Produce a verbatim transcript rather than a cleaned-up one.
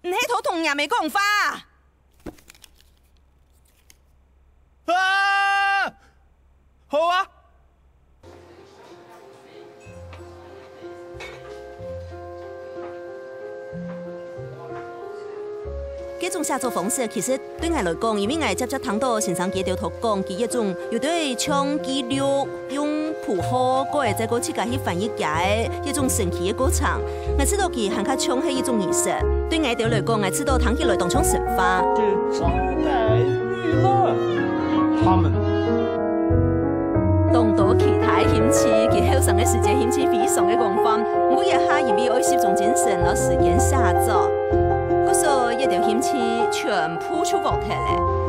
你係偷同若姆講話？啊！好啊！ 該種寫作方式，其實對𠊎來講，因為𠊎輒輒聽著先生佢兜在講，佢一種有兜像記錄，用符號，過後再過自家去翻譯佢个一種神奇个過程。𠊎知道佢還較像係一種儀式，對𠊎兜來講，𠊎知道聽起來當像神話。 當多其他个興趣，佢後生个時節興趣非常个廣泛，毋過這下因為愛集中精神摎時間寫作，故所一兜興趣全部就忘忒了。